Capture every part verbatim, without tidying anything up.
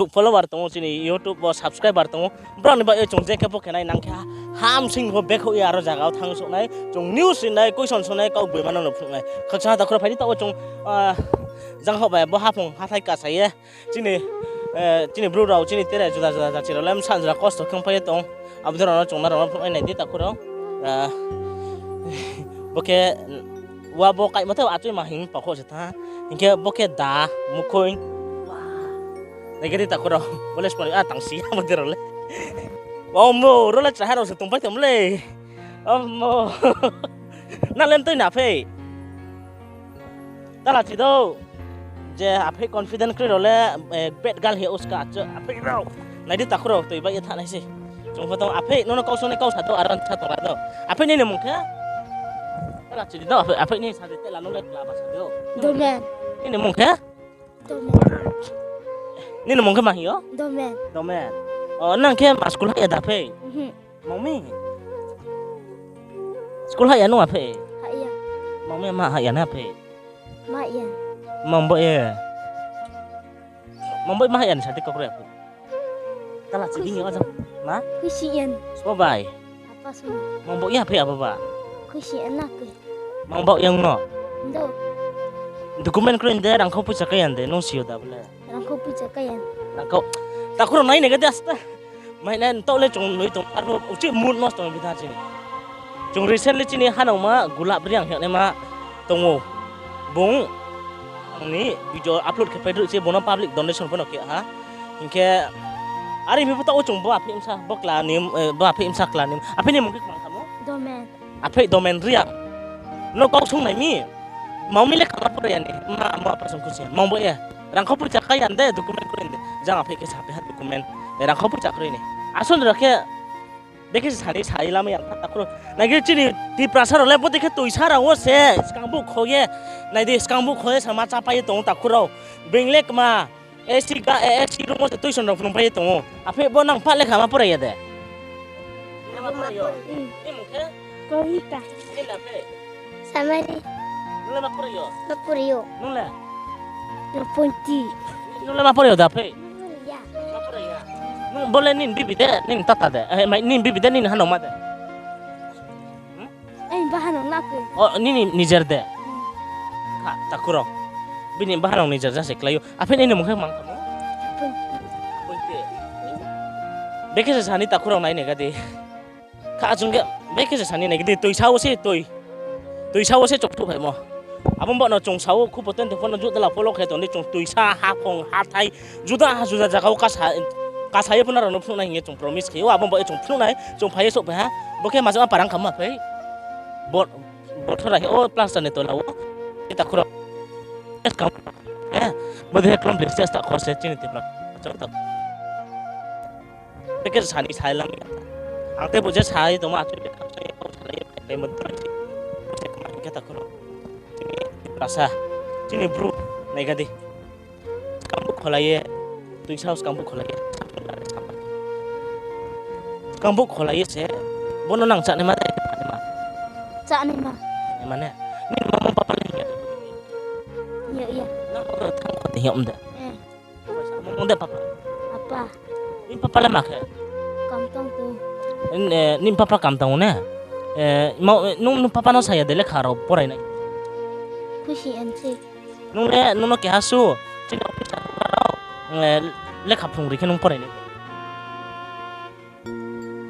Facebook follower tong ou, chini YouTube bo subscriber tong ou. Brao ni bai ye chung je khe bo khe nai nang khe ha-, hamsing pho bekhouh ye aro zaga wo thanng souh nai. Chung news ri nai, question sung nai, kau gboima no no phnuh nai. Khakchang ha takhu rao phai di taoh wo chung, ah, jangkhaoh bai bo haphung hathái kasa ye. Chini, eh, chini bru rao, chini tere juda juda jati rao le bsa jora kosto khe ongpai ye tong. Abo dei rao no chung nrao no phnuh nai nai di takhu rao. Ah, bo khe, wa bo kaimo tei achoi ma hing pakhoh se tha. Hing khe bo khe da, mukhoi. Nai khe di takhu rao, bo le sponi, ah, tang si ya bo dei rao le. Omo, ro le chraha rao se tongpai tong le. Omo. Na le mtoi na phei. Tala chi do. Je aphei confident kroi rao le, eh, bad girl hing ye uska, aphei rao. Nai di takhu rao, toi bai ye thanng nai se. Chung pho tong aphei, nono kau sung nai kau sa do, aro sa tong la do. Aphei nini mung khe? Tala chi di do, aphei, aphei nini sa di, tela nung le kla ba sa do. Domen. Nini mung khe? Domen. Nini mung khe ma hing yo? Domen. Domen. O, nang khe ma school hah ya da phei? Mhm. Mangmi? School hah ya nung aphei? Hah ya. Mangmi ma hah ya na aphei? Ma ya. Mang bo ye. Mang bo ma hah ya ni sa di kau kroi aphei. Tala chi di ni o jang. Ma? Khuisi yan. Sbo bai. Apa sung. Mang bo ya aphei abo ba? Khuisi yan na khe. Mang bo yang no? Do. Document kroi de, rangkhau poicha kai yan de, nung si yo da bo le? Rangkhau poicha kai yan. Rangkhau. Takhu rao nai nai ga di asta. Mai nai taoh le chung noi tong, arphuh uchih mood nosto ong bi tha chini. Chung recently chini hanaoma Gulap Reang hing ye naima tong ou. Bung ni video upload khe pai dru se bung no public donation pho no khe ha. Hing khe are mi pho taoh wo chung bo aphei bsa, bo kla ni, eh, bo aphei bsa kla ni. Aphei ni mung khe kmang kha mo? Domen. Aphei Domen Reang. No kau sung nai mi. Mangmi le kha ma pore ya ni. Ma, ma apa sung khusi. Mang bo ye. Rangkhau poicha kai yan de, document kroi de. Jang aphei khe sa pai ha document. Eh, rangkhau poicha kroi ni. Asol rao khe, bekhe se sani sai lamai yang kha takhu rao. Nai khe chini Tiprasa rao le bo dei khe toisa rao wo se, skang bukho ye. Nai di, skang bukho ye sama chápai ye tong ou takhu rao. Being le kma, A C ga, A C room wo se tuition rao phrungpai ye tong ou. Aphei bo nang pha lekha ma porai ya de? Kavita. Samari. Nung le ma porai yo? Ma porai yo. Nung le? Roponti. Nung le ma porai yo da aphei? Ma porai ya. Nung bo le nini bibi de, nini tata de? Eh, mai, nini bibi de, nini hanaoma de? Aini bahanao na khe. O, nini nijer de? Kha, takhu rao. Bini bahanao nijer ja se klái ou. Aphei nini mung khe mang kha mo? Bekhe se sani takhu rao nai nai ga di. Kha chung khe, bekhe se sani nai ga di. Toisa wo se toi. Toisa wo se chokthouh phaimo. Abo bo no chung sa ou, khupo tente pho no juh dala follow khe tong di chung toisa, haphung, hathái, juda ha juda zaga wo kasa, kasa ye pho nrao no phnuh nai hing ye chung promise khe ou, abo bo ye chung phnuh nai, chung phai ye souhphai ha. Bo khe majama parang kha ma phei. Bo, bothora hi o plaster ni tola wo. Takhu rao. Bodei khe krom blei se sta kho se chini Tipra. Bekhe sani sai lam ya. Ang tei bo je sai tongma achoi de khamsa ye kau salai ye phai mo tong se. Bo se kma hing khe takhu rao. Chini Tiprasa, chini bru, nai ga di. Skang bukho lai ye, toisa wo skang bukho lai ye. Skang bukho lai ye se, bo no nang chánaima de, chánaima. Chánaima. Chánaima ne? Nini mama papa le hing ya de? Hing ya. Nang bo thanng kho de hing ya de? Mung de papa? Apa. Nini papa le ma khe? Kam tang tong. Nini papa kam tang ou ne? Nung, nung papa no sa ya de lekha rao porai nai? Khusi yan se. Nung le, nung no keha su, chini office rao, lekha phrung ri khe nung porai nai?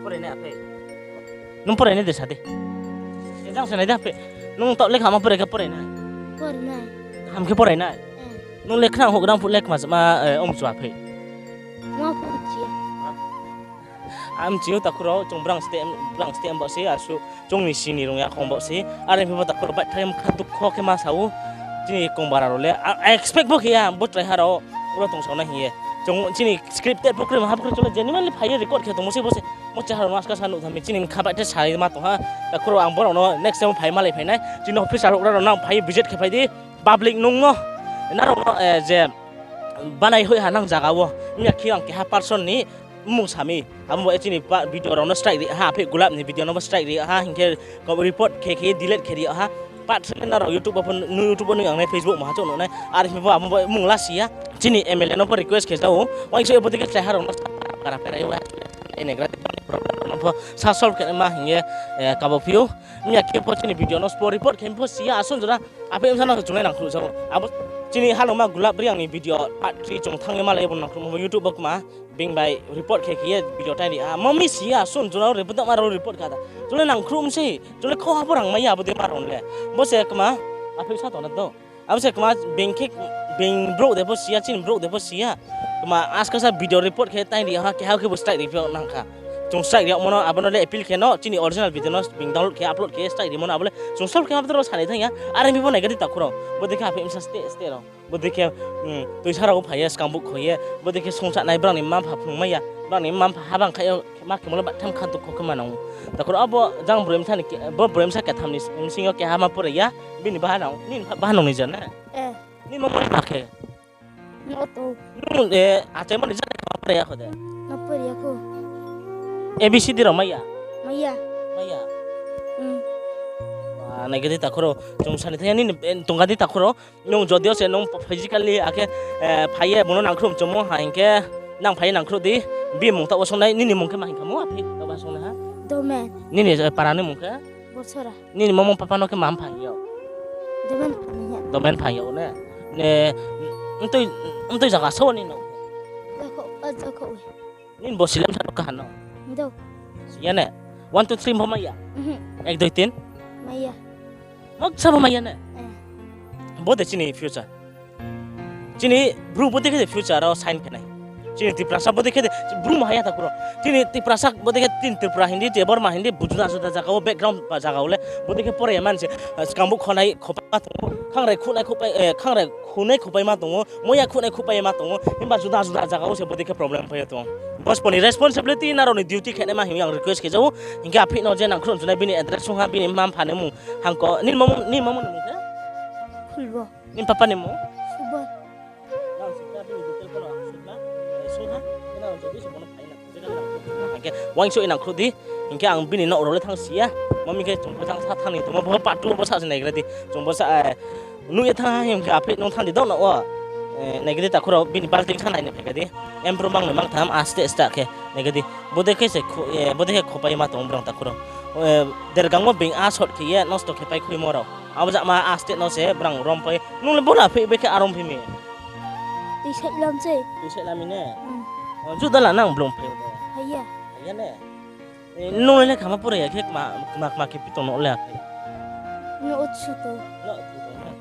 Porai nai aphei? Nung porai nai de sa di. Jang se nai de aphei. Nung taoh lekha ma porai khe porai nai? Porai nai. Kaham khe porai nai? Nung le khnang houhgra phuh le kma ma, eh, ong chu aphei? Ma phuh chi. Ang mchi ou takhu rao, chung brang steh, brang steh bo se, asuh chung ni sini rung ya khong bo se. Are phi bo takhu rao baihthai mkha dukho khe ma sa ou. Chini kongbara rao le, I, I expect bo khe ya, bo chraiha rao, ro tong sao na hing ye. Chung chini scripted pho kroi, ma ha pho kroi, chung le genuinely phai ye record khe tongmo se bo se. Mo chraiha rao no aska sa nuh tha mi, chini mkha baihthai sa ma tong ha. Takhu rao ang bo rao no next time phai malai phai nai. Chini officer houhgra rao nang phai ye visit khe phai di. Public nung no, nrao no, eh, je, banai hoih ha nang zaga wo. Mya khe ang keha person ni mmung sa mi. Abo bo chini video rao no strike ri ha, aphei Gulap ni video no bo strike ri ha, hing khe report khe khe delete khe ri ha. Part three le nrao YouTube wo pho, nung YouTube wo nung ang nai, Facebook maha chouh nuh nai. Are phi pho abo bo mung la si ya. Chini M L A no pho request khe jao. Uaingsouh ye bodei khe chlaiha rao no sa para para pera ye wa. Ene grati problem rao no pho sa solve khe ma hing ye, eh, kabo phi ou. Miya khe pho chini video no spo report khe pho si ya, asuh jora. Aphi bsa no chung nai nangkhruh jao. Abo chini haloma Gulap Reang ni video part three chung thanng ye malai ye bo nangkhruh mo YouTube wo kma. Being bai report khe khe ye video tai ri ha. Mo mi si ya, asuh jora report ma rao report kha da. Chung le nangkhruh mse. Chung le khau ha pho rang mai ya, abo dei ma rao le. Bo se kma, aphi sa tong na do. Abo se kma, being khe, being brouh de pho si ya, chini brouh de pho si ya. Kma askasa video report khe tai ri ha, keha khe bo strike ri phi nang kha. Chung strike ri yagmo no, abo no le appeal khe no, chini original video no being download khe, upload khe, strike rimo no, abo le chung solve khe ma bthar wo sanai thanng ya. Are phi pho nai gadi takhu rao. Bodei khe aphi bsa ste ste rao. Bodei khe, toisa rao phai ye, skang buh khoi ye, bodei khe songcha nai brao ni mma mpha phrung mai ya, brao ni mma mpha habang khai yo, ma khemo le batham kha dukho khe ma nang ou. Takhu rao abo jang broi bsa ni, bo broi bsa ketham ni bsing yo keha ma pore ya, bini bahanao, nini bahanao ni jana. Nini mo moni ma khe. Nung, eh, achaimo ni jana khe ma pore ya kho de. A B C D rao mai ya? Mai ya. Nai gadi takhu rao, chung sani thai ya nini, tongga di takhu rao. Nung jodi o se nung physically akhe, eh, phai ye bung no nangkhruh mchumo ha hing khe, nang phai ye nangkhruh di, bini mung taoh wo sung nai, nini mung khe ma hing kha mo, aphi taoh ba sung nai ha? Domen. Nini, eh, para ni mung khe? Borsora. Nini mama papa no khe ma mpha hing yo? Domen pha ni ya. Domen pha hing yo ne? Ne, mtui, mtui zaga so ni no? Nini bo silem sa no kaha no? Ya ne? One, two, three pho mai ya? Ek, dui, tin? Mai ya. Noksa pho mai ya ne? Bo de chini future. Chini Bru bodei khe de future wo sign khe nai. Chini Tiprasa bodei khe de, Bru ma ha ya takhu rao. Chini Tiprasa bodei khe, chini Tripura Hindi, je Borma Hindi, juda juda zaga wo, background ba zaga wo le bodei khe pore ya manse, skang buh khonai khopai ma tong ou, khangrai khuhnai khopai, eh, khangrai khunai khopai ma tong ou, moya khuhnai khopai ma tong ou, himba juda juda zaga wo se bodei khe problem phai ye tong ou. Bo sbo ni responsibility, nrao ni duty khe nai ma hing ye ang request khe jao. Hing khe aphi no je nangkhruh mchunai bini address sung ha, bini mma mpha ni mung hangko, nini mama, nini mama ni mung khe? Nini papa ni mung? Hing khe uaingsouh ye nangkhruh di. Hing khe ang bini nouh rao le thanng si ya. Mami khe chung pho jang sa thanng ni tongmo, bo part two bo sa se naigra di. Chung bo sa, eh, nuh ye thanng ha hing khe aphi nung thanng di dou nouh wo. Eh, naigra di takhu rao bini balting sa nai ni phai kha di. Embromang ni mangtham aste aste khe naigra di. Bodei khe se khu-, eh, bodei khe khopai ma tong brang takhu rao. Eh, dergang wo being a shot khe ye nosto khe pai khuimo rao. Abo jama aste no se brang rom pai. Nung le bo la phi bai khe arom phi mi? Tuisai lam se. Tuisai lam mi ne? Juda la nang blung phai. Phai ya. Phai ya ne? Eh, nung le kha ma pore ya khe kma, kma, kma khe pi tong no le akhe. No chu tong. No chu tong ne?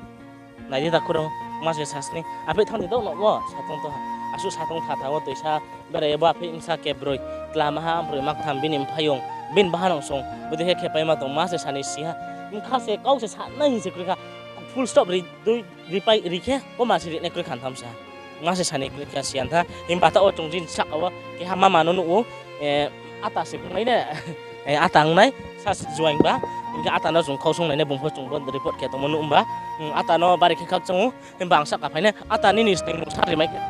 Nai di takhu rao, ma se sasni. Aphi thanng di dou nouh wo, satong tong ha. Asuh satong tha tha wo tuisa. Berai ye bo aphi bsa khe broi, tlama ha broi maktham bini mphaiyong, bini bahanao song, bodei khe khepai ma tong, ma se sani si ha. Bkha se kau se sanai hing se kroi kha, full stop ri, dui, ri pai, ri khe, bo ma se ri nai kroi kha tham sa. Ma se sani kroi kha si ya tha, himba taoh wo chung jin sahka wo, keha mama no nuh ou, eh, ata se bung nai ne, eh, ata ong nai, sa se juaing ba, hing khe ata no chung khau sung nai ne, bung pho chung bo report khe tongmo nuh ba, hmm, ata no bari khe khakchang ou, Himba ang sahka phai nai, ata nini sningmung sa rimai khe.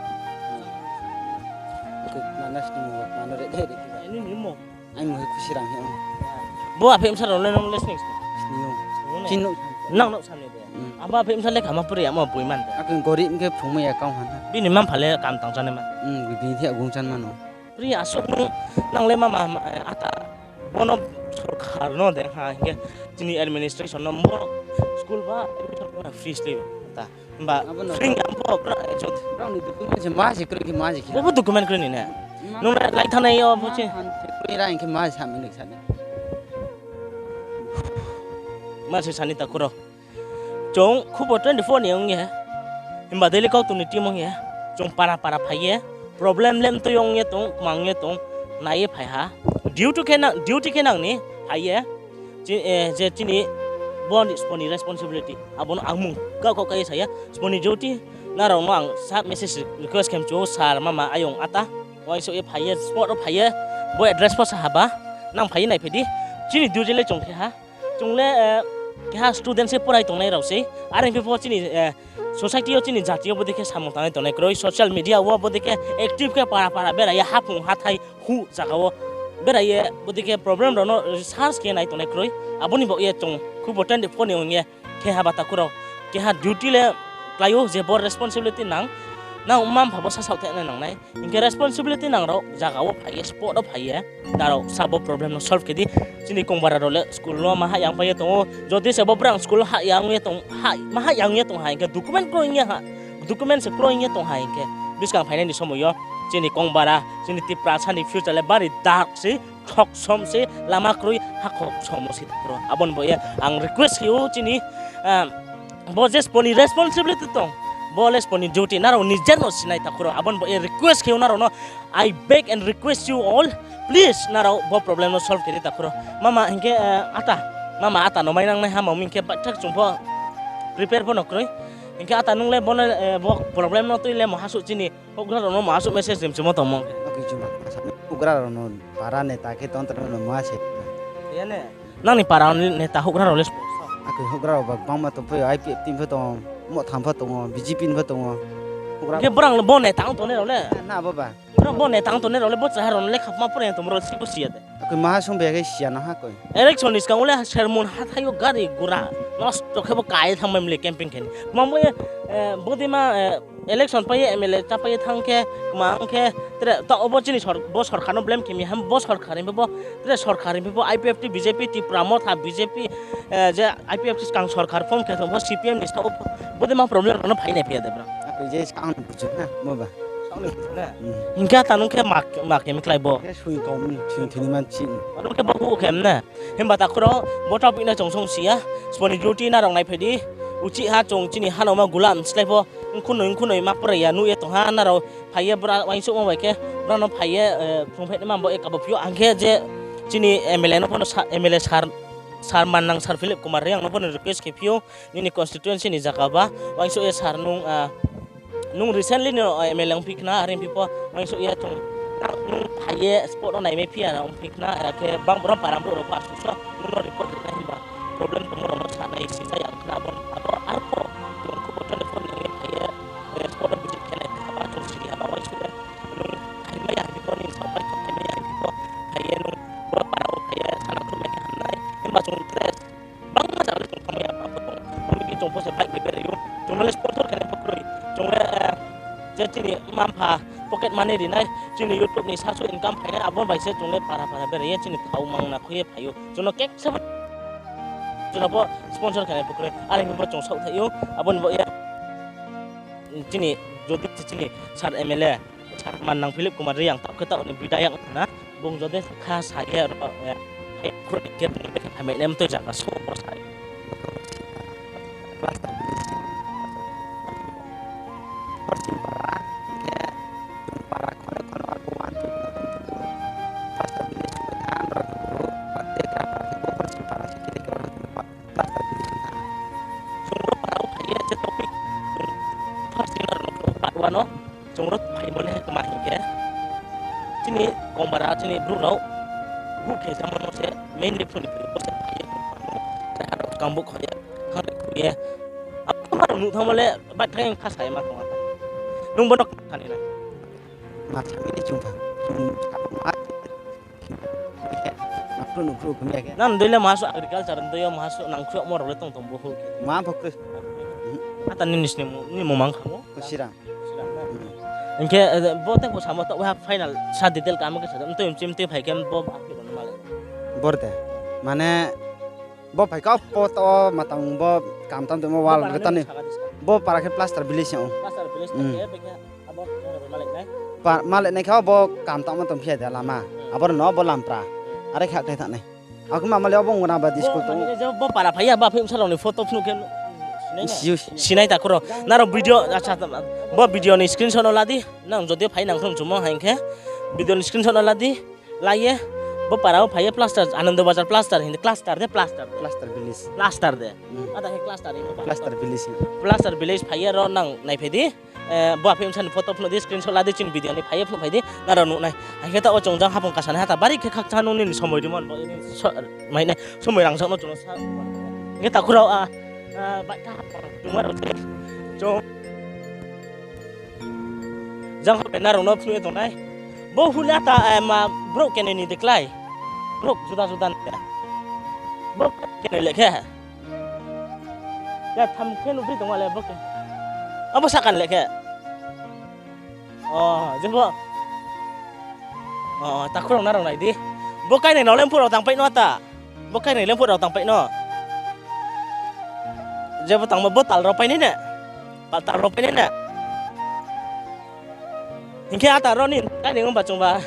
Nana sningmung, nana re, re, re. Nini mung? Aini mung khe Khusi Rang hing ou. Bo aphi bsa rao le nung le sning sning? Sning ou. Sning ou ne? Chini nouh sa. Nang nouh sa ni de? Hmm. Abo aphi bsa le kha ma pore ya mo boi man de? Akhe gorib khe phrungmai ya kau ha na. Bini mma mpha le kam tang chánai man? Hmm, bini thia gung chánai mano. Pri asuh nung, nang le mama, ma, ata, bono sorkar no de ha, hingkhe chini administration no bo school ba admission no free slei ta. Himba abo no free ni ang bo bra, jot. Brao ni document se ma se kroi khe ma se khe. Bo bo document kroi ni ne? Ma nung le lai thanai yo bo ma se. Han se kroi ra hingkhe ma se sa mi lik sa de. Ma se sani ta khoro. Chung khubo twenty four ni ong ye, himba daily kau tong ni team ong ye, chung para para phai ye, problem le mtoi ong ye tong, kma ong ye tong, nai ye phai ha. Duty khe nang, duty khe nang ni phai ye, chi-, eh, je chini bo ni, bo ni responsibility, abo no ang mung kau kau kai ye sa ya, bo ni duty, nrao no ang sa message request khe mchu, sir, mama, ayong, ata, uaingsouh ye phai ye, spot wo phai ye, bo address pho sa ha ba, nang phai ye nai phai di, chini duty le chung khe ha. Chung le, eh, keha student se porai tongnai rao sei. Are hingphi pho chini, eh, society yo, chini jati yo bodei khe samung tangnai tongnai kroi. Social media wo bodei khe active khe para para berai ye, haphung hathai huh zaga wo berai ye, bodei khe problem rao no research khe nai tongnai kroi. Abo ni baoh ye chung khubo twenty four ni ong ye Khe haba takhu rao, keha duty le klái ou, je bo responsibility nang, nang mma mpha bo sasaoh thai nai nang nai. Hing khe responsibility nang rao zaga wo phai ye, spot wo phai ye, nrao sa bo problem no solve khe di. Chini kongbara rao le school no ma hah yang pai ye tong ou. Jodi se bo brang school hah yang ye tong, hah, ma hah yang ye tong ha hing khe document kroi ye ha, document se kroi ye tong ha hing khe, buskang phainai ni somoi yo chini kongbara, chini Tiprasa ni future le bari dark se, khoksom se, lama kroi, ha khoksom wo se takhu rao. Abo ni bo ye ang request khe ou chini, ah, bo je spot ni responsibility tong, bo le spot ni duty, nrao nije no sinai takhu rao. Abo ni bo ye request khe ou nrao no, I beg and request you all, please, nrao bo problem no solve khe di takhu rao. Mama, hing khe, eh, ata, mama, ata no mai nang nai ha, mami hing khe baithak chung pho prepare pho no kroi. Hing khe ata nung le bo no, eh, bo problem no tui le maha suh chini houhgra rao no maha suh message rim chimo tongmo khe. Akoi chung ba, houhgra rao no para neta khe tong tong no maha se. Ye ne, nang ni para ni neta houhgra rao le spo. Akoi houhgra rao ba gbangma tong phai ou, I P F T ni pho tong ou, Motha ni pho tong ou, B J P ni pho tong ou. Houhgra khe brang le bo neta ong tongnai rao le. Na, na, bo ba. Brang bo neta ong tongnai rao le bo chraha rao no lekha ma pore tong rao le si bo si ya de. Akoi maha sung bai khe si ya no ha koi. Election ni skang wo le sermon hathái yo gari gura nosto khe bo kai ye thanngmai mle camping khe ni. Kma bo ye, eh, bodei ma, eh, election pai ye M L A chapai ye thanng khe, kma ong khe, tre, taoh bo chini sor-, bo sorkar no blame khe mi ham, bo sorkar ni bo, tre sorkar ni bo I P F T, B J P, Tipra Motha, B J P, eh, je I P F T skang sorkar form khe tong pho C P M ni sa wo pho, bodei ma problem rao no phai nai phai ya de bra. Akoi je skang no bujo na, mo ba. Skang no bujo na? Hmm. Hing khe ata nung khe ma, ma khe mi klái bo. Khe sui kom, sui thini man chi. Aro khe bo hu khe mna. Himba takhu rao, bo topic no chung song si ya. Spot ni duty nrao naiphai di. Uchih ha chung chini ha no ma gulam slái pho. Nkhunoi, nkhunoi ma pore ya nuh ye tong ha nrao. Phai ye bra uaingsouhmo bai khe, bra no phai ye, eh, phrungphai naima bo ye kabo phi ou. Ang khe je chini M L A no pho no sa-, M L A sir, sir mannang sir Philip Kumar Reang no pho no request khe phi ou. Nini constituency ni zaga ba, uaingsouh ye sir nung, ah, nung recently no, ah, M L A ongphi khna, are ongphi pho, uaingsouh ye chung, nung phai ye spot no naimai phi ya na ongphi khna, akhe bang brouh para brouh rao pho asuh so, nung no report ri nai himba, problem tongmo rao no sa nai, si nai ang khna, abo, abo, arpho, chung khubo twenty four ni phai ye, eh, spot no visit khe nai, haba chung siri haba uaingsouh ye, nung phaimai ya himba pho, nini saoh bai khe phaimai ya himba pho, phai ye nung, brouh para wo phai ye, sana khruhmai khe ham nai, himba chung tre, bangma zaga le chung thanngmai ya pho tong. Abo ni chung pho se bike bai berai ou. Chung no le sponsor khe nai pho kroi. Chung le, eh, je chini mma mpha pocket money ri nai, chini YouTube ni sasu income phai nai, abo bai se chung le para para berai ye chini thao mangna khui ye phai ou. Chung no keksa pho, chung no pho sponsor khe nai pho kroi. Are hing pho chung saohthaih ou. Abo ni bo ye, chini, jodi chini sir M L A, sir mannang Philip Kumar Reang, taoh khe taoh ni bidhayak na, bung jodi kha sa ye ro, eh, hai khruh ni khe bung khe phaimai le mtoi zaga so bo sa. Cluster village. Porchim para, khe chung para khone khone arpho one two no tong tong ou. Cluster village chung thanng ro tong ou, pate kra para khe bo porchim para se khe khe ro tong ou. Cluster village na. Chung ro para wo phai ye je topic, chung first ni aro no part one no. Chung ro phaimo le kma hing khe, chini kongbara, chini brouh rao, brouh khe jamo no se, mainly phone ni bo se phai ye tong ou. Jara rao skang bo khoi ye, khang de khui ye. Abo ma rao nuh thanngmo le, bai thang kha sa ye ma tong a. Nung bo no kha ni na. Ma sa mi ni chung tha. Chung sa ma. Nang dei le maha suh agriculture dei yo maha suh nangkhruhmo rao le tong tong bo hu. Ma pho khe. Ata nini sini mo, nini mo mang kha mo? Kusirang. Hing khe, eh, bo tei bo samo to, bo ha final sa detail kamo khe sa, mtui mchim tui phai khe bo ba khe bo no malai. Bor de. Mane, bo phai kau po to matang bo kam tam tongmo wall para re tani. Bo para khe plaster village ong. Plaster village tang khe, bikhe abo malai nai. Pa-, malai nai khe bo kam tangmo tong phiya de lama. Hmm. Abo no bo lampra. Hmm. Are kha khe thangnai. Ako ma male abo ngona ba di school tong. Bo para phai ya, ba phai bsa rao ni photo phnuh khe sinai na? Siu, siu. Sinai takhu rao. Nrao video, acha, bo video ni screenshot no la di. Nang jodi phai nang thung chumo hai khe. Video ni screenshot no la di. Lai ye, bo para wo phai ye plaster, Anando Bazar plaster hing de, cluster de, plaster de. Cluster village. Plaster de. Hmm. Ada he cluster de. Cluster village. Cluster village phai ye ro nang naiphai di. Eh, bo aphi bsa ni photo phnuh di, screenshot la di, chini video ni phai ye phnuh phai di, nrao nuh nai. Hai khe taoh wo chung jang haphung kasa nai hata bari khe khakchang nung nini somoi rimo, bo ini so-, mai nai, somoi rangzag no chung no sa. Hing khe takhu rao, ah, ah, bai kha haphung chung ma rao se. Chung Jang ho bena rao no phnuh ye tongnai. Bo hula ta, eh, ma brouh kene ni de klái. Brouh juda juda ni de. Bo kene le khe. Ya, tham khe nuhphi tongma le bo khe. Abo sahka ni le khe. O, jepho. O, takhu rao nrao nai di. Bo kainai no le mphuh rao tangpai no ta. Bo kainai le mphuh rao tangpai no. Jepho tangmo bo tal rao painai ne. Tal rao painai ne. Hing khe ata ro ni kainai ongba chungba.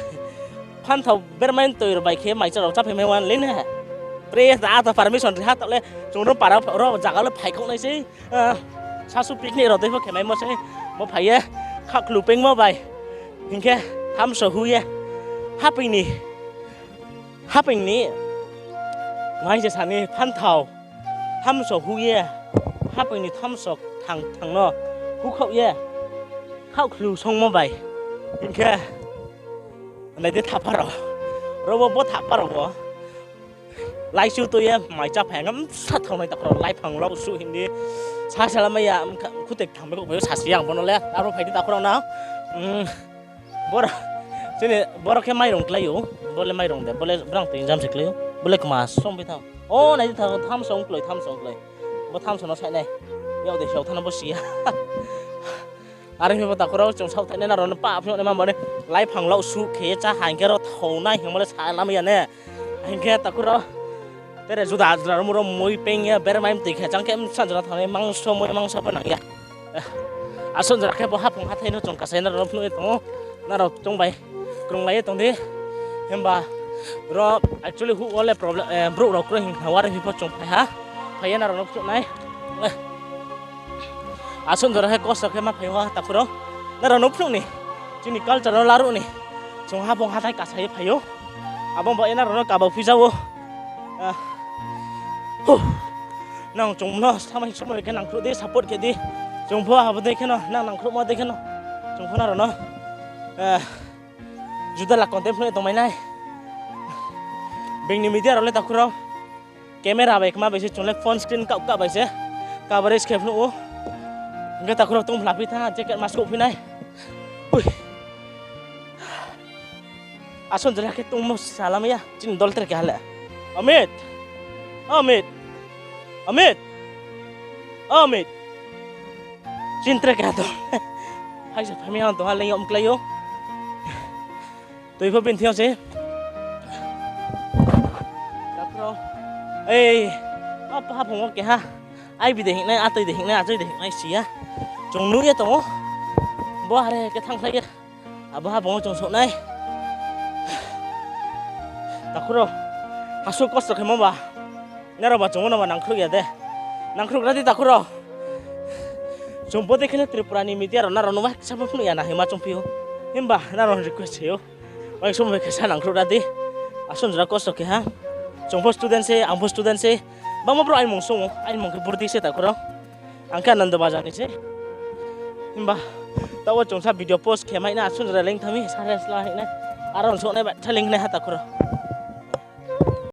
Phanthao bermain toi rao bai khe maicha rao cháphai mai wan le ne. Pre ta ata permission ri ha taoh le chung ro para ro zaga le phai khouh nai sei. Sasu picnic rao dei pho khe maimo sei. Bo phai ye khakhlu peingmo bai. Hing khe thamso hu ye. Haping ni, haping ni, mai se sa ni phanthao. Thamso hu ye. Haping ni thamso thang thang no hukhaoh ye. Khakhlu songmo bai. Hing khe nai di thapa rao. Ro bo, bo thapa rao bo. Laisu tui ye mai cháphai ha, bsa thaonai takhu rao, laiphang lau suh hing di. Sa sala mai ya, khutek tham bai kouh bai ou sasi ang bo no le, aro phai di takhu rao na. Boro, chini boro khe mairung klái ou, bo le mairung de, bo le brang toi jam se klái ou, bo le kma song bai tha. O, nai di tha, thamso ong klái, thamso ong klái. Bo thamso no sai nai. Yak de saoh thano bo si ya. Are phi bo takhu rao chung saohthaih nai nrao no pah phnuh nai ma bo ni laiphang lau suh khe ye chá ha hing khe ro thaonai hingmo le sa lamai ya ne. Hing khe takhu rao tere juda juda ro mui peing ye bermai mtoi khe chang khe bsa jora thanng nai mangso mui mangso pho nang ya. Asuh jora khe bo haphung hathái no chung kasai nrao no phnuh ye tong ou. Nrao chung bai krunglai ye tong di. Himba ro actually huh wo le problem, brouh rao kroi hing khna, are phi pho chung phai ha. Phai ye nrao no phnuh nai. Asuh jora khe kosto khe ma phai ha takhu rao. Nrao no phnuh ni. Chini culture no laruh ni. Chung haphung hathái kasa ye phai ou. Abo ba ye nrao no kaba phi ja ou. Nang chung no samai somoi khe nangkhruh di, support khe di. Chung pho abo dei kheno, nang nangkhruhmo dei kheno. Chung pho nrao no juda la content phnuh ye tongmai nai. Being ni media rao le takhu rao. Camera bai kma bai se chung le phone screen kah kah bai se. Coverage khe phnuh ou. Hing khe takhu rao tong phla phi tha, jacket ma souh phi nai. Asuh jora khe tongmo salamai ya, chini dol tre keha le. Amit! Amit! Amit! Amit! Chini tre keha to. Hai se phaimai ang tong ha le yom klái ou. Toi pho bini thing yo se. Takhu rao. Ei, apa haphung wo keha. Aibi de hingnai, atoi de hingnai, achoi de hingnai si ya. Chung nuh ye tong ou. Bo are khe thanngkhlai ye. Abo haphung wo chung souh nai. Takhu rao. Asuh kosto khemo ba. Nrao ba chung no ba nangkhruh ya de. Nangkhruhgra di takhu rao. Chung bo dei khe le Tripura ni media rao nrao no uaisa pho phnuh ya na hingma chung phi ou. Himba nrao no request se ou. Uaisa bai khe sa nangkhruhgra di. Asuh jora kosto khe ha. Chung pho student se, ang pho student se. Bangma brouh aini mung sung ou, aini mung khe Burdi se takhu rao. Ang khe Ananda Bazar ni se. Himba taoh wo chung sa video post khe mai na asuh jora leing thanng mi, sa rest la hing nai. Aro souh nai ba tha leing nai ha takhu rao.